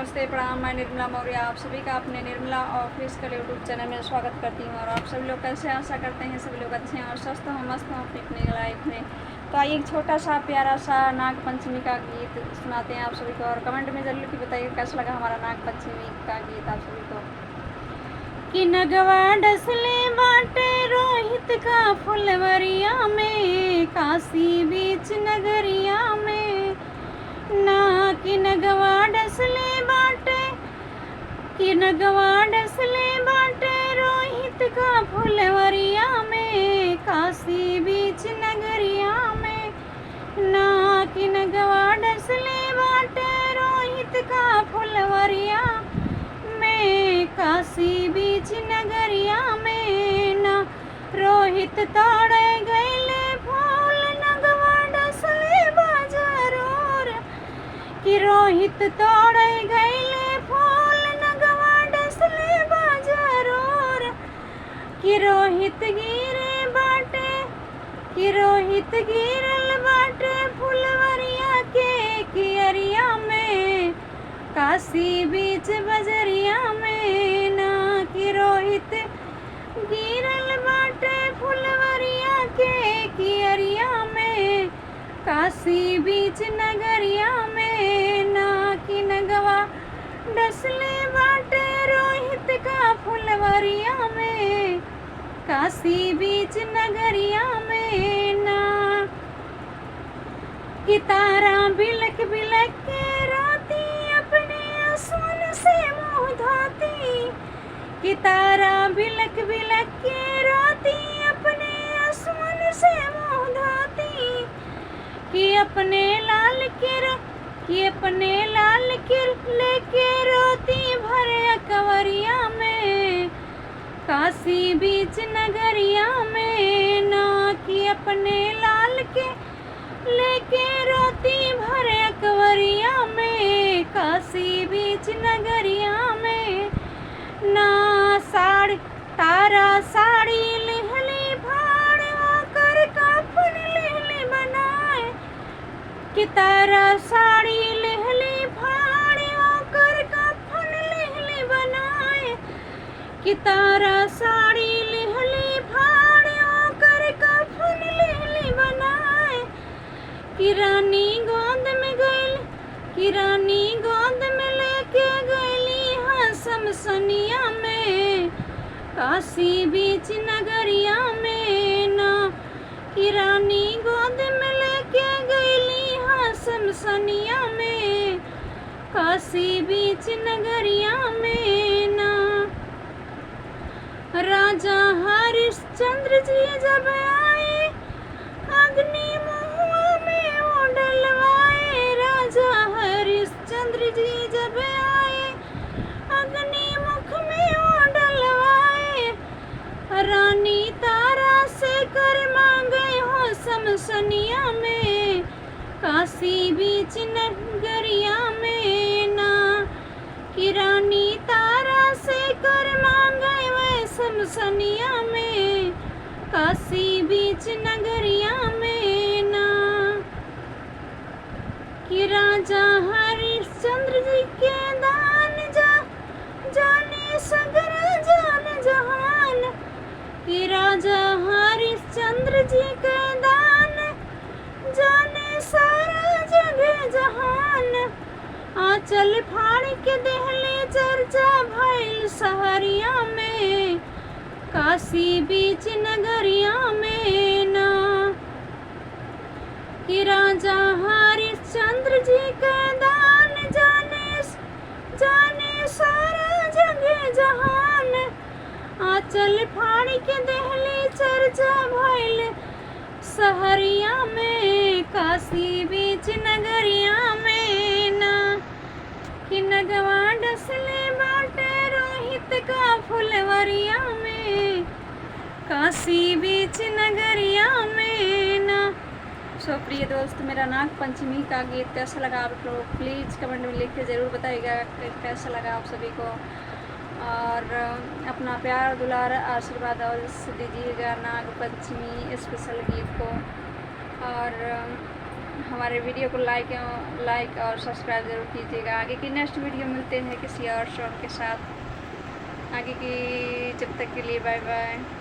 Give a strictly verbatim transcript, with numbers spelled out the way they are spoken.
नमस्ते, प्रणाम, मैं निर्मला मौर्य। आप सभी का अपने निर्मला ऑफिशियल YouTube चैनल में स्वागत करती हूँ। और आप सभी लोग कैसे हैं? आशा करते हैं सभी लोग अच्छे हैं और स्वस्थ हों, मस्त हों अपनी अपनी लाइफ में। तो आइए, एक छोटा सा प्यारा सा नाग पंचमी का गीत सुनाते हैं आप सभी को, और कमेंट में जरूर लिख के बताइएगा कैसा लगा हमारा नाग पंचमी का गीत आप सभी को। कि नगवा डसले बाटे रोहित का फुलवरिया में, काशी बीच नगरिया में ना। कि नगवा डसले बाटे, कि नगवा डसले बाटे रोहित का फुलवरिया में, काशी बीच नगरिया में ना। कि नगवा डसले बाटे रोहित का फुलवरिया में, काशी बीच नगरिया में ना। रोहित तोड़े गइले फूल, नगवा डसले बा जरूर। कि रोहित तोड़े गइले फूल, नगवा डसले बा जरूर। कि रोहित गिरे बाटे, कि रोहित गिरल बाटे फुलवरिया के कियरिया में, काशी बीच बजरिया में ना। कि रोहित गिरल बाटे फुलवरिया के कियरिया में, काशी बीच नगरिया में ना। कि नगवा डसले बाटे रोहित का फुलवरिया में, काशी बीच नगरिया में ना। कि तारा बिलख बिलख के रोती, अपने आंसुअन से मुंह धोती। कि तारा बिलख बिलख के रोती, अपने आंसुअन से मुंह धोती। कि अपने लाल के र-, कि अपने लाल के लेके रोती भर अकवरिया में, काशी बीच नगरिया में ना। कि अपने लाल के लेके रोती भर अकवरिया में, काशी बीच नगरिया में ना। साड़ी, तारा साड़ी लिहली फाड़, ओकर कफन लिहली बनाए। कि तारा साड़ी लिहली फाड़, ओकर कफन लिहली बनाए। कि तारा साड़ी लिहली फाड़, ओकर कफन लिहली बनाए। कि रानी गोद में गइल, कि रानी गोद में लेके गइली हाँ शमशनिया में, काशी बीच नगरिया में ना। कि रानी गोद में लेके गइली हाँ शमशनिया में, काशी बीच नगरिया में ना। राजा हरिश्चंद्र जी जब आए, अग्नि मुँह में वो डलवाए। राजा हरिश्चंद्र जी जब आए, अग्नि मुख में वो डलवाए। रानी तारा से कर मांगे हो शमशनिया में, काशी बीच नगरिया में ना। कि रानी तारा से कर मांगे वै शमशनिया में, काशी बीच नगरिया में ना। कि राजा हरिश्चंद्र जी के दान जा, जाने सगरा जान जहान। कि राजा हरिश्चंद्र जी के दान जाने सारा जग जहान। आंचल फाड़ के देहले चर्चा भइल शहरिया में, काशी बीच नगरिया में ना। कि राजा हरिश्चंद्र जी के दान जाने, जाने सारा जग जहान। आंचल फाड़ के देहले चर्चा भइल शहरिया में, काशी बीच नगरिया में ना। कि नगवा डसले बाटे रोहित का फुलवरिया में, काशी बीच नगरिया में ना। So प्रिय दोस्त, मेरा नाग पंचमी का गीत कैसा लगा आप लोग, प्लीज कमेंट में लिख के ज़रूर बताइएगा कि कैसा लगा आप सभी को। और अपना प्यार, दुलार, आशीर्वाद और दीजिएगा नाग पंचमी स्पेशल गीत को। और हमारे video को like, like और subscribe ज़रूर कीजिएगा। आगे की next video मिलते हैं किसी और song के साथ। आगे की, जब तक के लिए bye bye।